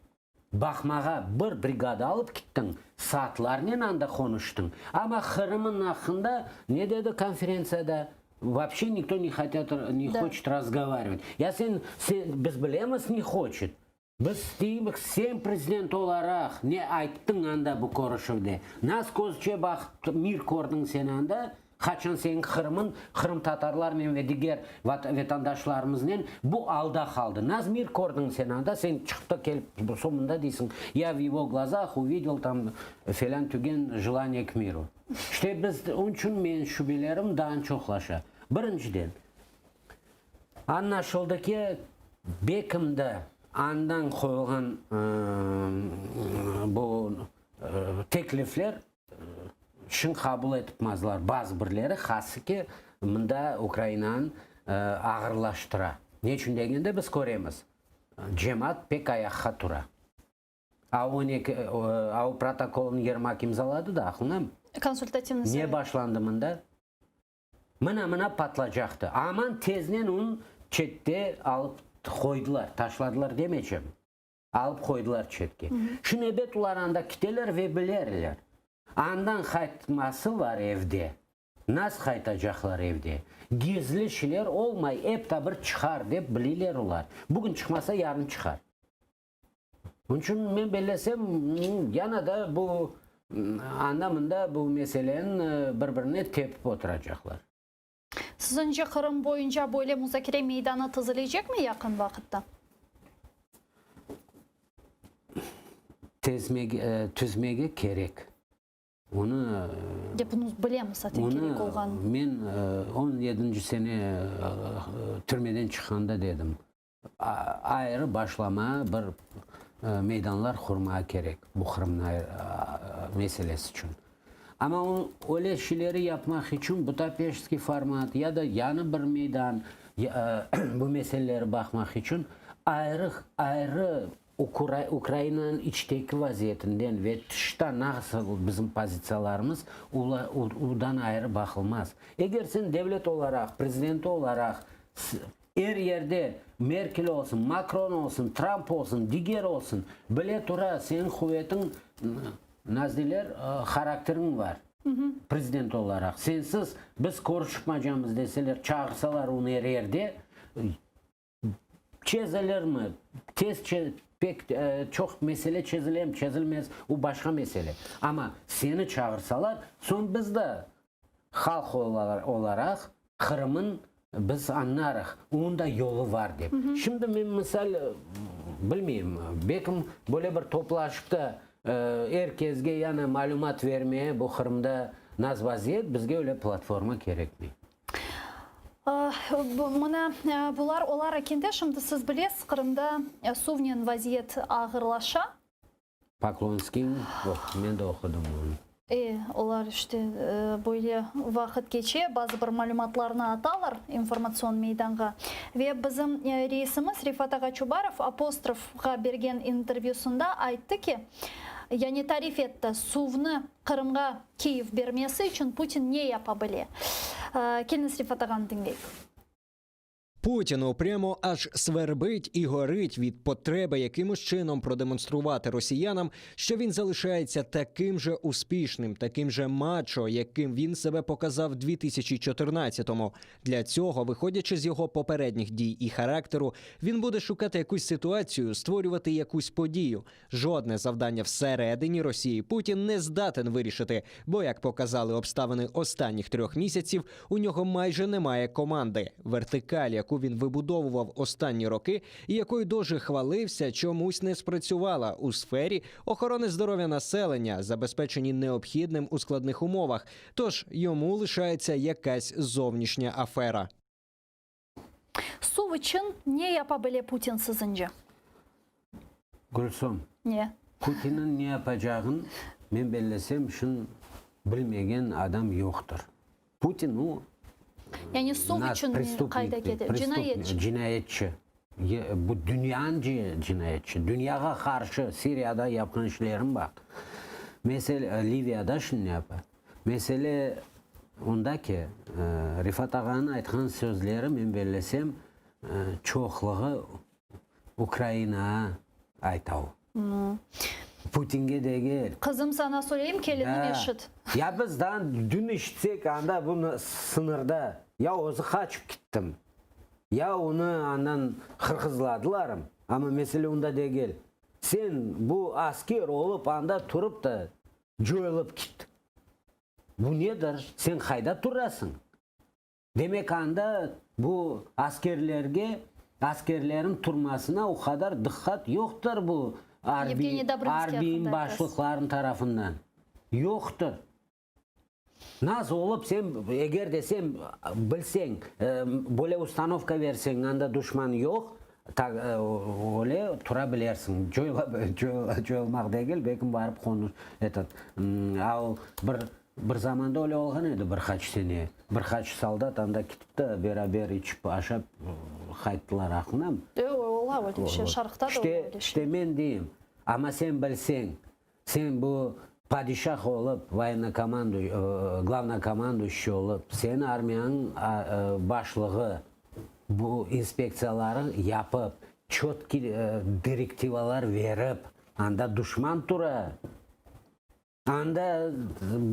baqmağa bir brigada alıp kittiñ, saatlarnen anda qonuştıñ. Amma Qırımnıñ aqqında ne dedi konferentsiyada? Voobşe nikto ne hotят, ne hoçet razgovarivat. Ya sen, sen, biz bilemiz ne hoçet. Biz deymiz, sen prezident olaraq ne ayttıñ anda bu körüşüvde? Nas közce baqıp mir kördiñ sen anda? Qaçan seniñ Qırımıñ qırımtatarlarnen ve diger vetandaşlarımıznen bu alda qaldı? Nas mir kördiñ sen anda? Sen çıqıp da kelip soñ mında deysiñ, ya v ego glazah uvidel tam felân tügen jelaniye k miru. İşte biz, onıñ içün menim şübelerim daa çoqlaşa. Birinciden, Añlaşıldı ki, Bekimde andan qoyulğan bu teklifler şın qabul etipmazlar bazı birleri, hası ki, mında Ukrainanı ağırlaştıra. Ne içün degende, biz köremiz, cemaat pek ayaqqa tura. A on eki, a o protokolnı Yermak imzaladı da, aqlıñdamı? Konsultativnıy Ne sovet. başlandı mında? Mına-mına patlacaqtı. Aman teznen onı çette alıp qoydılar, taşladılar demeycem, alıp qoydılar çetke. Şimdi ebet olar anda kiteler ve bilerler. Andan qaytması var evde. Nas qaytacaqlar evde. Gizli şeyler olmay, ep ta bir çıqar dep bileyler olar. Bugün çıqmasa, yarın çıqar. Onıñ içün men bellesem, yana da bu anda-mında bu meseleni bir-birine tepip oturacaqlar. Siziñce, Qırım boyunca böyle muzakere meydanı tizilecekmi yaqın vaqıtta? Tizmege kerek. Onı Ya bunı bilemiz zaten kerek olğanını. Onı men on yedinci sene türmeden çıqqanda dedim. Ayrı başlama bir meydanlar qurmağa kerek bu Qırımnıñ meselesi içün. Amma öyle şeyleri yapmaq içün Budapeştskiy format ya da yañı bir meydan bu meseleleri baqmaq içün ayrı ayrı Ukrainanıñ içteki vaziyetinden ve tışta nasıl bizim pozitsiyalarımız odan ayrı baqılmaz. Eger sen devlet olaraq, prezidenti olaraq Er yerde Merkel olsun, Makron olsun, Tramp olsun, diger olsun, bile tura seniñ quvetiñ, nazdiler, harakteriñ var prezident olaraq. Sensiz biz körüşmacamız deseler, çağırsalar onı er yerde, çezilirmi, tez pek çoq mesele çezilemi, çezilmez, o başqa mesele. Amma seni çağırsalar, soñ biz de Halq olaraq Qırımın biz añlarıq, onıñ da yolu var dep. Şimdi men misal, bilmeyim, belkim böyle bir toplaşıp da er kesge yani malümat vermeye bu Qırımda naz vaziyet, bizge öyle platforma kerekmey. Mına bular olar ekende, şimdi siz bilesiz, Qırımda suvnen vaziyet ağırlaşa. Poklonskiyniñ, men de oqudım onı. E, olar işte böyle vaqıt keçe, bazı bir malümatlarnı atalar informatsion meydanğa. Ve bizim reisimiz Refat ağa Çubarov Apostrofqa bergen intervyusında ayttı ki, yani tarif etti, suvnı Qırımğa Kiyev bermesi içün Putin ne yapa bile. Keliñiz Refat ağanı diñleyik. Путіну прямо аж свербить і горить від потреби якимось чином продемонструвати росіянам, що він залишається таким же успішним, таким же мачо, яким він себе показав в 2014-му. Для цього, виходячи з його попередніх дій і характеру, він буде шукати якусь ситуацію, створювати якусь подію. Жодне завдання всередині Росії Путін не здатен вирішити, бо, як показали обставини останніх трьох місяців, у нього майже немає команди. Вертикаль, яку він вибудовував останні роки, і якою дуже хвалився, чомусь не спрацювала у сфері охорони здоров'я населення, забезпечені необхідним у складних умовах. Тож йому лишається якась зовнішня афера. Suv içün ne yapa bile Putin siziñce? Gülsum, Ne? Putinniñ ne yapacağın, men bellesem, şun bilmegen adam yoqtır. Putin o, Yani suv nas içün prestupnik, qayda kete? prestupnik, Cinayetçi. cinayetçi. Bu dünyanıñ cinayetçi. Dünyağa qarşı Siriyada yapqan işlerin baq. Mesele, Liviyada şunı yapa. Mesele onda ki, Refat ağanıñ aytqan sözleri, men bellesem, çoqluğı Ukrainağa ayta o. Putinge degil. Qızım, saña söyleyim, kelinim, eşit. Ya biz daa dün işitsek, anda bu sıñırda ya özü qaçıp kittim, ya onı andan hırqızladılarım, amma mesele onda degil. Sen bu asker olıp anda turıp da coyulıp kittiñ. Bu nedir? Sen qayda turasıñ? Demek anda bu askerlerge, askerlerin turmasına o qadar dıqqat yoqtır bu arbiy, arbiy başlıqların tarafından. Yoqtır. Nasıl olıp sen, eger de sen bilseñ, böyle ustanovka verseñ, anda duşman yoq, öyle tura bilersiñ. Coyulmaq degil, belki barıp qonuş, etot, al bir Bir zamanda öyle olğan edi, bir qaç sene. Bir qaç soldat anda ketip de, beraber içip, aşap qayttılar, aqlınam? E, ola öyle şey, Şarqta da ola öyle şey. İşte, men deyim, amma sen bilseñ, sen bu padişah olıp, voyennokomandu, glavnokomanduyuşiy olıp, seniñ armiyanıñ başlığı bu inspektsiyaları yapıp, çötkiy direktivalar berip, anda duşman tura. Anda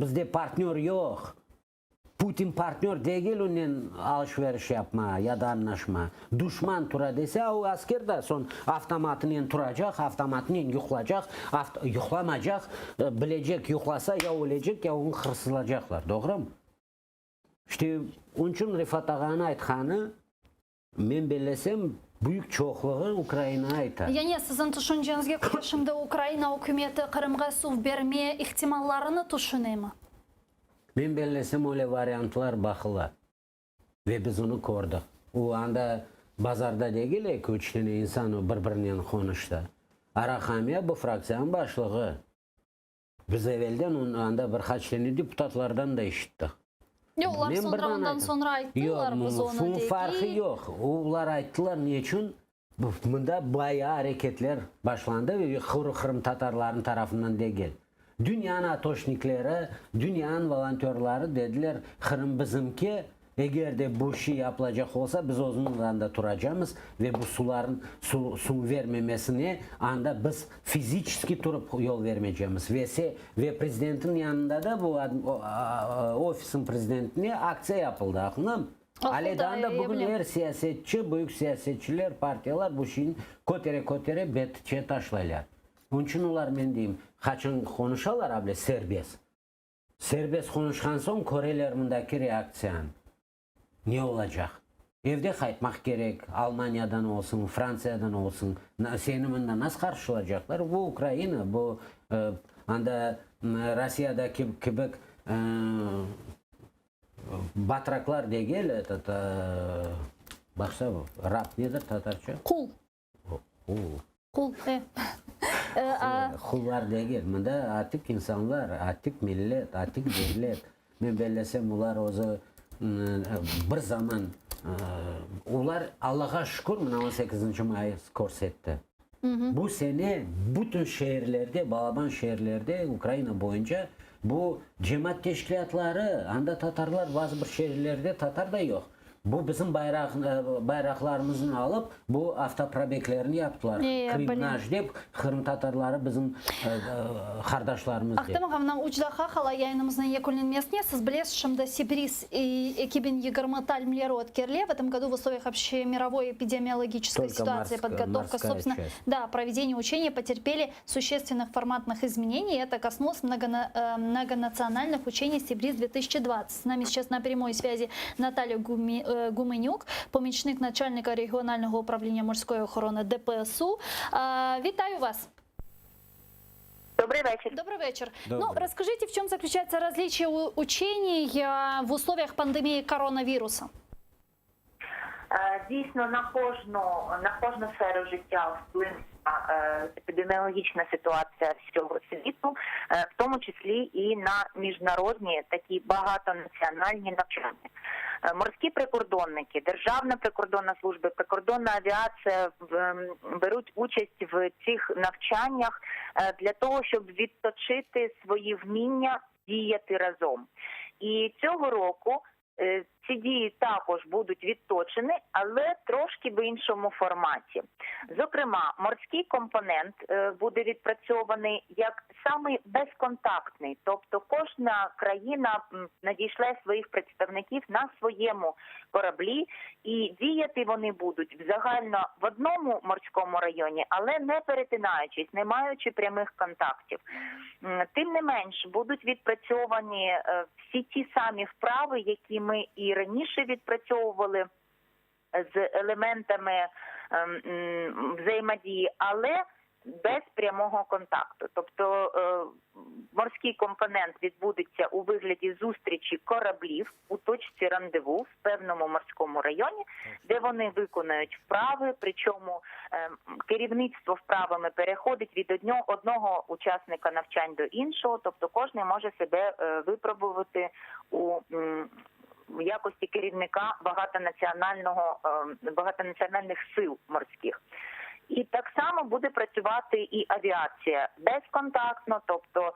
bizde partnör yoq. Putin partnör degil onen alış-veriş yapma ya da añlaşma. Duşman tura dese, o asker da soñ avtomatınen turacaq, avtomatınen yuqlacaq, yuqlamacaq, bilecek, yuqlasa ya ölecek, ya onı hırsızlacaqlar. Doğrumı? İşte, onıñ içün Refat ağanıñ aytqanı, Men bellesem, büyük çoqluğı Ukrainağa ayta. Yani, siziñ tüşünceñizge köre, şimdi Ukraina ükümeti Qırımğa suv berme ihtimallarını tüşünemi? Men bellesem, öyle variantlar baqıla. Ve biz onı kördik. O, anda bazarda degil, eki-üç tane insan o bir-birinen qonuştı. Arahamiya bu fraktsiyanıñ başlığı. Biz evelden anda bir qaç tane deputatlardan da işittik. Yoq, olar soñra, ondan soñra ayttılar, biz onı Yoq, farqı yoq. Olar ayttılar, ne içün? Mında bayağı areketler başlandı ve quru qırımtatarlarnıñ tarafından degil. Dünyanıñ atoşnikleri, dünyanıñ volontörları dediler, Qırım bizimki, Eger de bu şey yapılacaq olsa, biz özümiz anda turacamız ve bu suların suv vermemesine anda biz fiziçeskiy turıp yol vermeycemiz. Ve se ve prezidentniñ yanında da bu ofisniñ prezidentine aktsiya yapıldı, aqlınam? Ale daa da bugün er siyasetçi, büyük siyasetçiler, partiyalar bu şeyni kötere-kötere betçe taşlaylar. Onıñ içün olar, men deyim, qaçan qonuşalar able serbest. Serbest qonuşqan soñ köreler mındaki reaktsiyanı. Ne olacaq? Evde qaytmaq kerek, Almaniyadan olsun, Frantsiyadan olsun, seni mında nasıl qarşılacaqlar? Bu Ukraina, bu anda Rossiyadaki kibi. Batraklar degil, etot, baqsa, rab nedir tatarca? Qul. Qul. Qul, e. Qullar degil, mında atik insanlar, atik millet, atik devlet. Men bellesem, olar özü bir zaman, olar, Allağa şükür, mına on sekizinci mayıs körsetti. Bu sene bütün şeerlerde, balaban şeerlerde Ukraina boyunca bu cemaat teşkilâtları, anda tatarlar, bazı bir şeerlerde tatar da yoq, bu bizim bayraq, bayraqlarımıznı alıp, bu avtoprobeglerni yaptılar, Krım naş dep, qırımtatarları bizim qardaşlarımız dep. Ahtem ağa, mına üç daqqa qala yayınımıznıñ yekünlenmesine. Siz bilesiz, şimdi Sibris 2020 talimleri ötkerile, v etom godu v usloviyah общемировой эпидемиологической Только ситуации подготовка, морская собственно, часть. да, проведение учений потерпели существенных форматных изменений. Это коснулось многонациональных учений Сибриз 2020. С нами сейчас на прямой связи Наталья Гуменюк, помічник начальника регіонального управління морської охорони ДПСУ. Вітаю вас. Добрый вечер. Добрый вечер. Добрый. Ну, расскажите, в чем заключается различие учений в условиях пандемии коронавируса? Дійсно, на кожну сферу життя вплинула епідеміологічна ситуація всього світу, в тому числі і на міжнародні такі багатонаціональні навчання. Морські прикордонники, Державна прикордонна служба, прикордонна авіація беруть участь в цих навчаннях для того, щоб відточити свої вміння діяти разом. І цього року ці дії також будуть відточені, але трошки в іншому форматі. Зокрема, морський компонент буде відпрацьований як самий безконтактний, тобто кожна країна надішле своїх представників на своєму кораблі, і діяти вони будуть в загально в одному морському районі, але не перетинаючись, не маючи прямих контактів. Тим не менш, будуть відпрацьовані всі ті самі вправи, які ми і раніше відпрацьовували з елементами взаємодії, але без прямого контакту. Тобто морський компонент відбудеться у вигляді зустрічі кораблів у точці рандеву в певному морському районі, де вони виконають вправи, причому керівництво вправами переходить від одного учасника навчань до іншого, тобто кожен може себе випробувати у в якості керівника багатонаціональних сил морських. І так само буде працювати і авіація безконтактно, тобто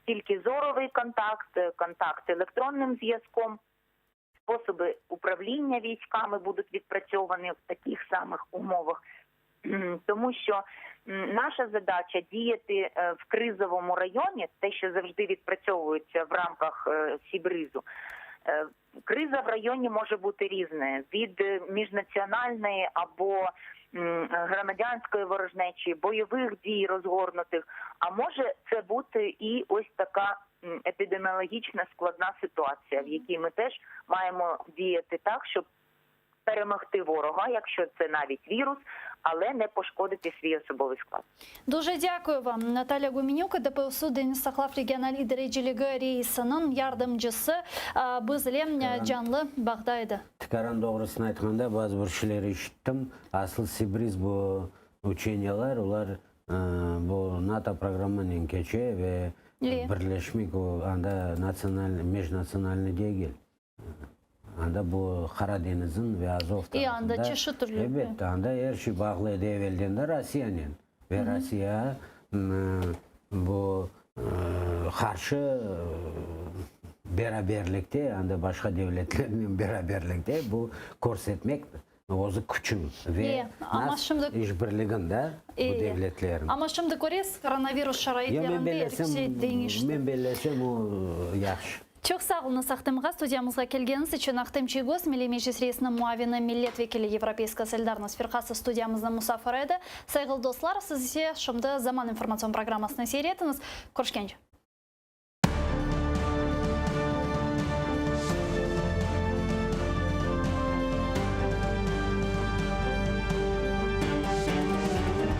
тільки зоровий контакт, контакт електронним зв'язком. Способи управління військами будуть відпрацьовані в таких самих умовах. Тому що наша задача діяти в кризовому районі, те, що завжди відпрацьовується в рамках Сібризу. Криза в районі може бути різною, від міжнаціональної або громадянської ворожнечі, бойових дій розгорнутих, а може це бути і ось така епідеміологічна складна ситуація, в якій ми теж маємо діяти так, щоб перемогти ворога, якщо це навіть вірус, але не пошкодити свій особовий склад. Дуже дякую вам. Наталья Гуменюк, ДПСУ Deniz Saqlav Regional İdareciligi reisiniñ yardımcısı, biz ile canlı bağda edi. Tikaran doğrusunu aytqanda, bazı bir şeyler işittim. Asıl Sibriz bu учениялар, olar, bu NATO programınen keçe ve birleşmek o anda nasional, mejnasionalni degil. Anda bu Qara deñizniñ ve Azov İ, anda tarafında çeşit türlü. Elbette, anda er şey bağlı edi evelden de Rossiyanen. Ve Rossiya bu qarşı beraberlikte, anda başqa devletlernen beraberlikte bu körsetmek özü küçün ve Ama nas şimdi işbirliginde bu devletlerin. Ama şimdi köresiz, koronavirus şaraitlerinde Ya men bellesem, er şey deñişti. Men bellesem o yahşı. Çoq sağ oluñız, Ahtem ağa, studiyamızğa kelgeniñiz içün. Ahtem Çiygoz, Milliy Meclis reisiniñ muavini, millet vekili, Yevropeyskaya solidarnost firqası studiyamıznıñ musafiri edi. Sayğılı dostlar, siz ise şimdi Zaman informatsion programmasını seyir etiñiz. Körüşkence.